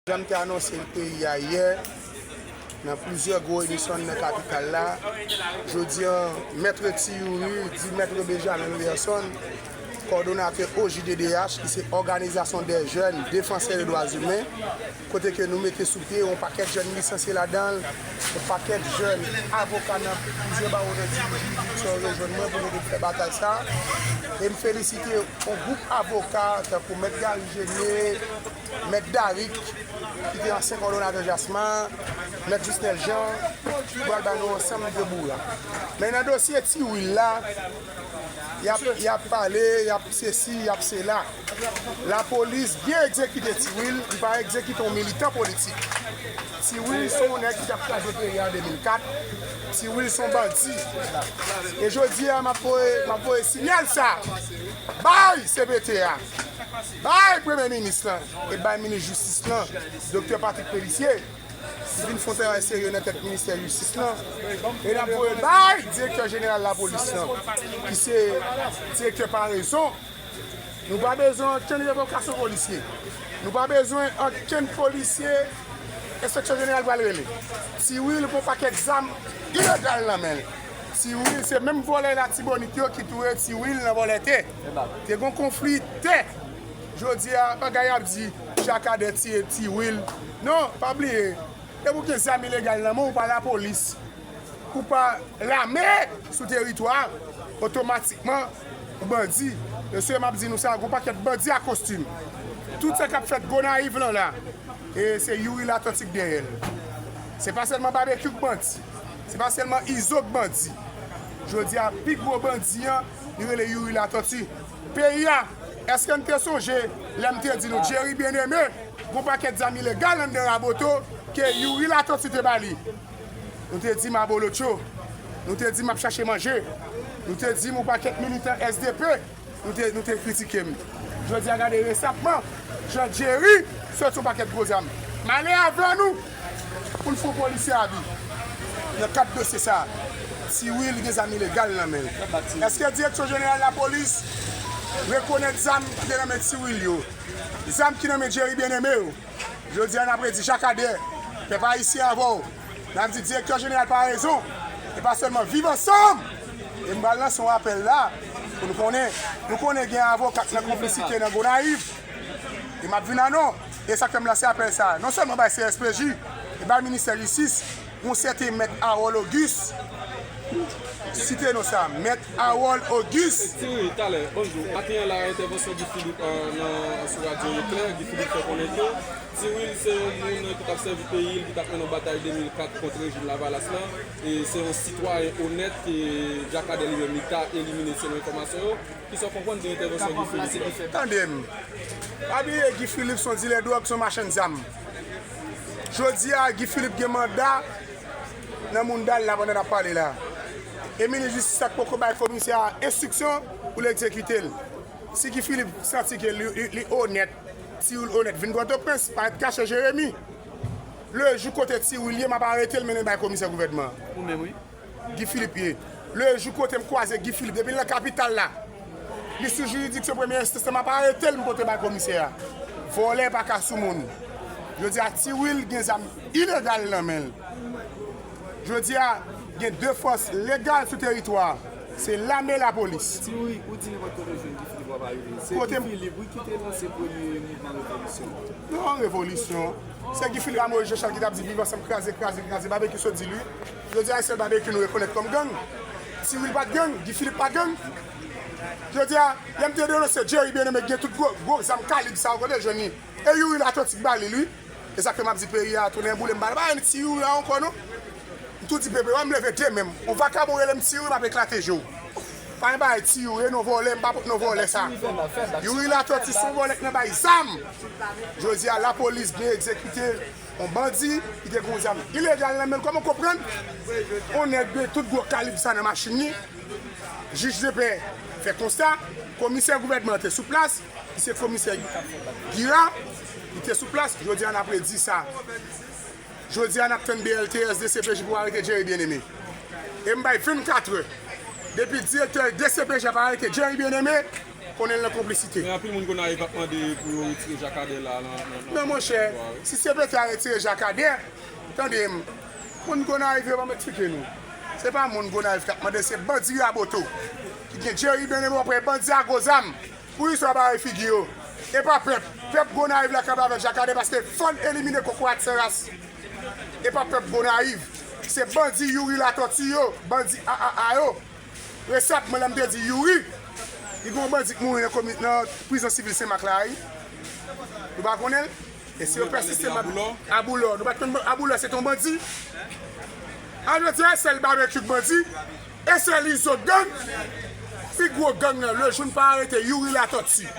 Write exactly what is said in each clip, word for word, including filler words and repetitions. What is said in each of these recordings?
Jan m te anonse l peyi a yè, nan plizyè gwo emisyon nan kapital la, jodi a, Mèt Ti Youri di Mèt Benjamin Williamson, kòdonatè O J D D H, ki se Organisation des Jeunes Défenseurs des Droits Humains, kote ke nou mete sou pye yon pakèt jèn lisansye ladan l, yon pakèt jèn avoka nan plizyè bawo nan Ti Youri, ki rejwenn mwen pou nou vin fè batay sa. E m felisite yon gwoup avoka, tankou Mèt Gary Genier, Mèt Darik, ki te ansyen kòdonatè Jasma, Mèt Jusnel Jean, ki pral ba nou ansanm de boura. Men nan dosye Ti Wil la, y ap, y ap pale, y ap sesi, y ap sela. Lapolis byen egzekite Ti Wil, li pa egzekite yon militan politik. Ti Wil se yon nèg ki t ap kraze peyi a an de mil kat. Ti Wil se yon bandi. E jodi a, m ap voye, m ap voye siyal sa bay C P T a, bay Premye Minis lan, e bay Minis Jistis lan, Doktè Patrick Pélissier, ki vin fè yon travay serye nan tèt Ministè Jistis lan. E n ap voye l bay Direktè Jeneral Lapolis lan, ki se Direktè Parezon. Nou pa bezwen okenn revokasyon polisye. Nou pa bezwen okenn polisye Enspeksyon Jeneral pral rele. Ti Wil pou pakèt zam ilegal nan men l. Ti Wil se menm vòlè Latibonit yo ki touye Ti Wil nan vòlè tè. Te gon konfli tè. Jodi a, bagay ap di Jakadè tiye Ti Wil. Non, pa bliye. Depi w gen zam ilegal nan men w, ou pa lapolis, ou pa lame sou teritwa, otomatikman, ou bandi. Mesye, m ap di nou sa, gon pakèt bandi a kostim. Tout sa k ap fèt Gonayiv lan la, e se Youri Latortue k dèyè l. Se pa sèlman Babekyou k bandi. Se pa sèlman Izo k bandi. Jodi a, pi gwo bandi an, li rele Youri Latortue. Peyi a, èske n te sonje lè m te di nou, Jerry Bien-Aimé, gon pakèt zam ilegal anndan Raboto ke Youri Latortue te ba li? Nou te di m abolotcho. Nou te di m ap chache manje. Nou te di m yon pakèt militan S D P. Nou te, nou te kritike m. Jodi a, gade resapman jan Jerry soti yon pakèt gwo zam. M ale avè nou pou n fè yon polisye abi nan kad dosye sa a. Ti Wil gen zam ilegal nan men l. Èske Direksyon Jeneral Lapolis rekonèt zam ki te nan men Ti Wil yo? Zam ki nan men Jerry Bien-Aimé yo? Jodi a, n ap redi Jakadè, pèp ayisyen avè w. N ap di Direktè Jeneral Parezon, e pa sèlman Viv Ansanm! E m pral lanse yon apèl la, pou nou konnen, nou konnen gen avoka k nan konplisite nan Gonayiv. E m ap vin a non. E sa k fè m lanse apèl sa a. Non sèlman bay C S P J, e bay Ministè Jistis, yon sèten Mèt Harold Auguste. Site non sa, Mèt Harold Auguste. Ti Wil, talè, bonjou. Maten an la, entèvansyon Guy Philippe, euh, nan, sou radyo Eklè, Guy Philippe fè konnen ke Ti Wil se yon moun ki t ap sèvi peyi l, ki t ap mennen yon batay de mil kat kont rejim Lavalas lan. E se yon sitwayen onèt ke Jakadè li menm li ta elimine selon enfòmasyon yo. Kisa w konprann de entèvansyon Guy Philippe? Tande m. Pa bliye Guy Philippe se yon dilè dwòg, se yon machann zam. Jodi a, Guy Philippe gen manda nan mounda l la pandan n ap pale la. E minis jistis la k poko bay komisè a enstriksyon pou l egzekite l. Si Guy Philippe santi ke li, li, li onèt, Ti Wil onèt, vin Pòtoprens, parèt kache Jeremi. Lejou kote Ti Wil ye, m ap arete l, mennen l bay komisè gouvènman an. Ou menm, wi. Guy Philippe ye. Lejou kote m kwaze Guy Philippe, depi l nan kapital la, li sou jiridiksyon premye enstans la, m ap arete l, m pote bay komisè a. Vòlè pa ka sou moun. Jodi a, Ti Wil gen zam ilegal nan men l. Jodi a, gen de fòs legal sou teritwa a. Se lame, lapolis. Ti Wil, ou di nenpòt kote w jwenn Guy Philippe w ap arete l. Se Guy Philippe, wi, ki te lanse premye mouvman revolisyon. Non, revolisyon. Se Guy Philippe ak Moïse Jean Charles ki t ap di viv ansanm, kraze, kraze, kraze. Babekyou sot di l, wi. Jodi a, se sèl Babekyou nou rekonèt kòm gang. Ti Wil pa t gang, Guy Philippe pa gang. Jodi a, lè m te denonse Jerry Bien-Aimé ki gen tout gwo, gwo zam kalib sa yo, kote l jwenn li? E Youri Latortue ki ba li l, wi. E sa k fè m ap di peyi a tounen boule, m pa nan bagay Ti Youri a ankò non. M tou di pepe, wè m leve de men m. Yon vakabon rele m Ti Youri, m ap eklate je w. Pa gen bagay Ti Youri, e non vòlè, m pa pot non vòlè sa. Youri Latortue se yon vòlè k nan bay zam. Jodi a, lapolis byen egzekite yon bandi ki te gen yon zam ilegal nan men l. Kòman w konprann yon nèg gen tout gwo kalib sa nan machin li? Jij de pè fè konsta, komisè gouvènman an te sou plas, ki se komisè Gira, li te sou plas, jodi a n ap redi sa. Jodi a n ap tann B L T S, D C P J pou arete Jerry Bien-Aimé. E m bay vennkatrè. Depi direktè D C P J ap arete Jerry Bien-Aimé, Konnen l nan konplisite. Men anpil moun Gonayiv ap mande pou yo retire Jakadè la nan, nan, nan. Non, monchè, si se Petè a retire Jakadè, tande m, moun Gonayiv yo, ban m eksplike nou. Se pa moun Gonayiv k ap mande, se bandi raboto. Ki gen Jerry Bien-Aimé, w ap wè bandi a gwo zam. Pou istwa bare figi yo. E pa pèp. Pèp Gonayiv la kanpe avèk Jakadè paske fò n elimine kokorat san ras. E pa pèp Gonayiv. Se bandi Youri Latòti yo, bandi A A A yo. Resèt mwen lè m te di Youri, li gen yon bandi k mouri nan komi-, nan prizon sivil Senmak la, wi. Nou pa konnen l? E si yo pèsiste, Aboulò. Aboulò. Nou pa t konn Aboulò, se t on bandi. An, jodi a, sèl Babekyou k bandi. E sèl Izo gang. Pi gwo gang nan, lejou n pa arete Youri Latòti.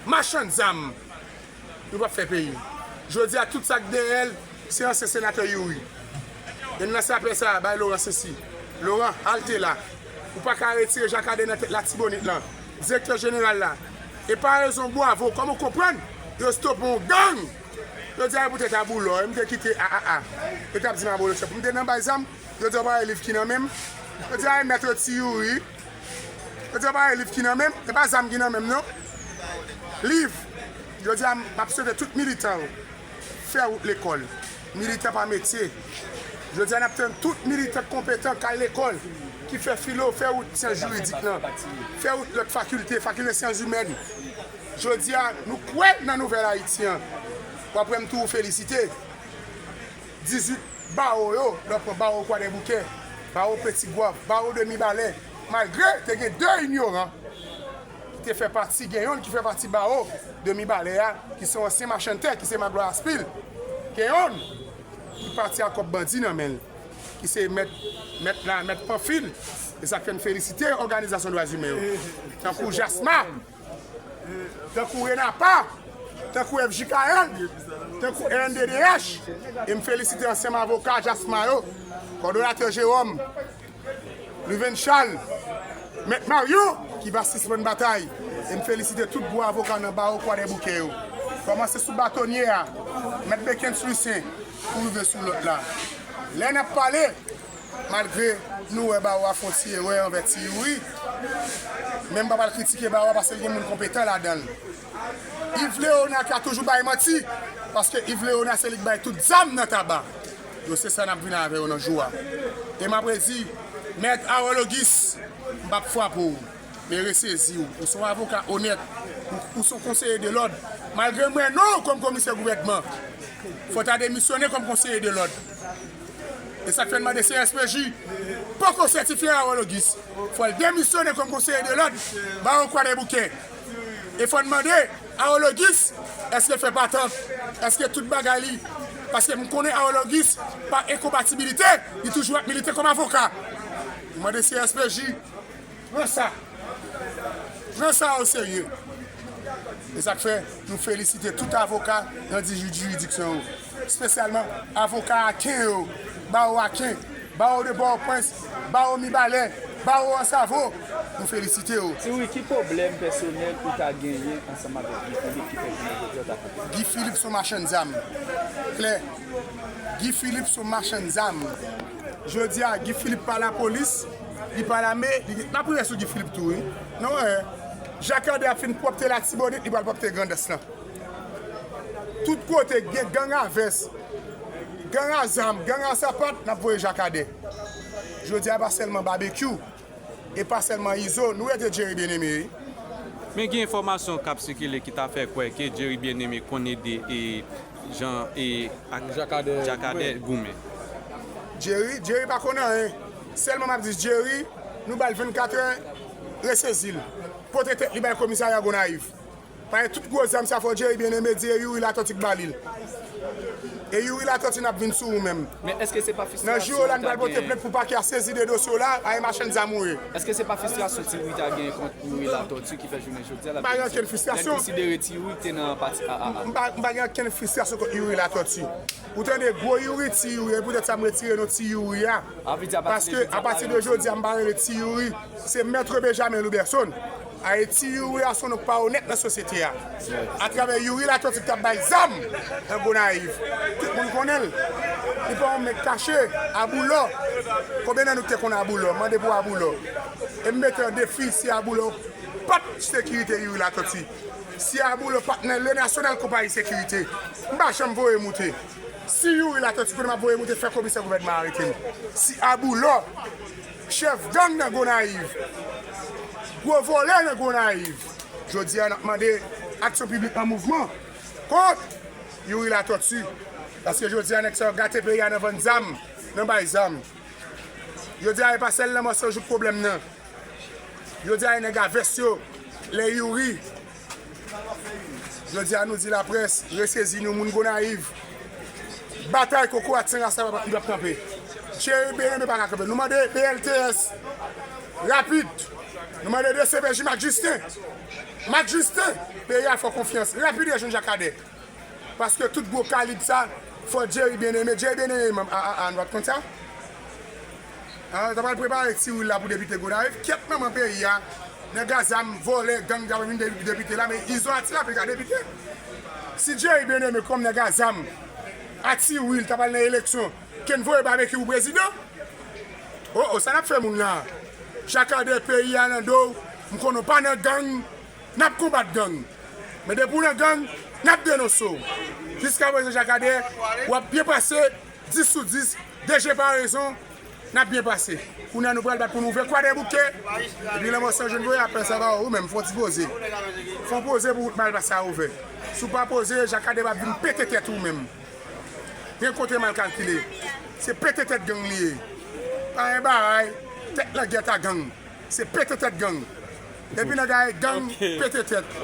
Machann zam. Nou p ap fè peyi. Jodi a, tout sa k dèyè l, se ansyen senatè Youri. E n lanse apèl sa a bay Laurent Cessy. Laurent, al te la. Ou pa ka retire Jakadè nan tèt Latibonit lan. Direktè jeneral la. E pa rezon bwavo, kòman w konprann? Yo stope yon gang. Yo di a poutèt Aboulò, e m te kite A A A. Yo t ap di m Aboulò, se pou m te nan bay zam. Yo di a pa wè liv ki nan men m. Yo di a e mèt yo ti Youri. Yo di a pa wè liv ki nan men m. E pa zam ki nan men m, non. Liv. Yo di a m ap swete tout militan yo. Fè wout lekòl. Militan pa metye. Jodi a, n ap tann tout militan konpetan k al lekòl, ki fè filo, fè wout syans jiridik lan, fè wout lòt fakilte, fakilte syans imèn. Jodi a, nou kwè nan nouvèl Ayiti an. W ap wè m tou felisite dizuit bawo yo, lè w pran bawo Kwadèboukè, bawo Petigwav, bawo de Mibalè, malgre te gen de inyoran ki te fè pati, gen yonn ki fè pati bawo de Mibalè a, ki se yon ansyen machann tè, ki se Magloire Aspil. Gen yonn ki pati ak kòb bandi nan men l, ki se mèt, mèt la, mèt Panfil. E sa k fè n felisite òganizasyon dwa imen yo. Tankou Jasma, tankou Renapa, tankou F J K L, tankou R N D D H. E m felisite ansyen avoka Jasma yo, kòdonatè Jewòm, Luven Charles, Mèt Mario, ki pa sispann batay. E m felisite tout gwo avoka nan bawo Kwadèboukè yo. Kòmanse sou batonye a, Mèt Bekens Lucien, pou rive sou lòt la. Lè n ap pale, malgre nou wè bawo a fè yon ti erè anvè Ti Youri, men m pa pral kritike bawo a paske l gen moun konpetan ladan l. Yves Léonard ka toujou bay manti, paske Yves Léonard se li k bay tout zam nan Taba. Yo se sa n ap vin avè yo nan jou a. E m ap redi, Mèt Harold Auguste, m p ap frape w, men resezi w. Ou se yon avoka onèt, ou, ou se yon konseye de lòd. Malgre m wè non w kòm komisè gouvènman, fò w ta demisyone kòm konseye de lòd. E sa k fè n mande C S P J poko sètifye Harold Auguste. Fò l demisyone kòm konseye de lòd bawo Kwadèboukè. E fò n mande Harold Auguste, èske l fè patant? Èske tout bagay li? Paske m konnen Harold Auguste, pa enkonpatibilite, li toujou ap milite kòm avoka. M mande C S P J, pran sa. Pran sa o serye. E sa k fè nou felisite tout avoka nan di jiridiksyon yo, espesyalman avoka Aken yo, bawo Aken, bawo de Pòtoprens, bawo Mibalè, bawo Ansavo. Nou felisite yo. Ti Youri, ki pwoblèm pèsonèl ou ta genyen ansanm avèk Guy Philippe ki fè jounen jodi a w ta kanpe? Guy Philippe se yon machann zam. Klè. Guy Philippe se yon machann zam. Jodi a, Guy Philippe pa lapolis, li pa lame, li, n ap rive sou Guy Philippe tou, wi. Non, eh. Jakadè ap fin pwòpte Latibonit, li pral pwòpte Grandans lan. Tout kote, gen gang a vès, gang a zam, gang a sapat, n ap voye Jakadè. Jodi a, pa sèlman Babekyou, e pa sèlman Izo, nou rete Jerry Bien-Aimé, wi. Men gen enfòmasyon k ap sikile ki ta fè kwè ke Jerry Bien-Aimé konn ede e Jan e ak Jakadè Jakadè goumen. Goumen. Jerry, Jerry pa konn anyen. Sèlman m ap di Jerry, nou ba l vennkatrè, resezi l. Pote tèt li bay komisarya Gonayiv. Paske tout gwo zam sa fò Jerry Bien-Aimé di e Youri Latòti k ba li l. E Youri Latòti n ap vin sou ou menm. Men èske se pa fristrasyon ou ta genyen? Nan jou yo la, n pral pote plent pou pakè a sezi de dosye w la, a e machann zam ou ye. Èske se pa fristrasyon Ti Youri ta genyen kont Youri Latòti ki fè jounen jodi a l ap redi? M pa gen okenn fristrasyon. Nèg konsidere Ti Youri ki te nan pati A A A. M pa, m pa gen okenn fristrasyon kont Youri Latòti. Ou tande gwo Youri, Ti Youri, e poutèt sa m retire non Ti Youri a. Paske apati de jodi a, m pa rele Ti Youri. Se Mèt Benjamin Louberson. Ayiti, Youri a se yon nonm k pa onèt nan sosyete a. Atravè Youri Latòti k t ap bay zam nan Gonayiv. Tout moun konnen l. Li pa yon nèg kache. Aboulò. Konbyen nan nou ki te konn Aboulò? Mande pou Aboulò. E m mete an defi si Aboulò Pat sekirite Youri Latortue. Si Aboulo pat nan Le National konpayi sekirite, m pa janm voye moute. Si Youri Latortue konnen m ap voye moute, fè komisè gouvènman arete m. Si Aboulo, chèf gang nan Gonayiv, gwo vòlè nan Gonayiv, jodi a n ap mande aksyon piblik an mouvman kont Youri Latortue. Paske jodi a nèg sa yo gate peyi a nan vann zam, nan bay zam. Jodi a e pa sèl nan Mòso jouk pwoblèm nan. Jodi a e nèg a vès yo, lè Youri. Jodi a nou di laprès, resezi nou moun Gonayiv. Batay kokorat san rasta li p ap kanpe. Thierry Bien-Aimé pa ka kanpe. Nou mande B L T S rapid. Nou mande D C P J Marc Justin. Marc Justin, peyi a fè w konfyans. Rapid rejoine Jakadè. Paske tout gwo kalib sa, fò Jerry Bien-Aimé, Jerry Bien-Aimé, manm A A A, nou pa t konn sa? A, yo ta pral prepare Ti Wil la pou depite Gonayiv. Kyèt manman peyi a, nèg a zam, vòlè, gang ta vin de- depite la, men Izo Atila pita depite. Si Jerry Bien-Aimé kòm nèg a zam, a Ti Wil ta pral nan eleksyon, ke n voye Babekyou pou prezidan? O, o, sa n ap fè moun la? Jakadè, peyi a nan do w, m konnen w pa nan gang, n ap konbat gang. Men depi w nan gang, n ap denonse w. Jiskaprezan, Jakadè, w ap byen pase, dis sou dis, D G pa rezon, n ap byen pase. Kounye a nou pral bat pou nou ouvè Kwadèbouke. Epi lè mò san jwenn voye apèl sa ba ou menm, fè yon ti poze. Fè yon poze pou wout mal pase a ouvè. Si w pa poze, Jakadè p ap vin pete tèt ou menm. Gen kote mal kalkile. Se pete tèt gang li ye. Pa gen bagay, tèt langèt a gang. Se pete tèt gang. Epi nan gaye gang, pete tèt.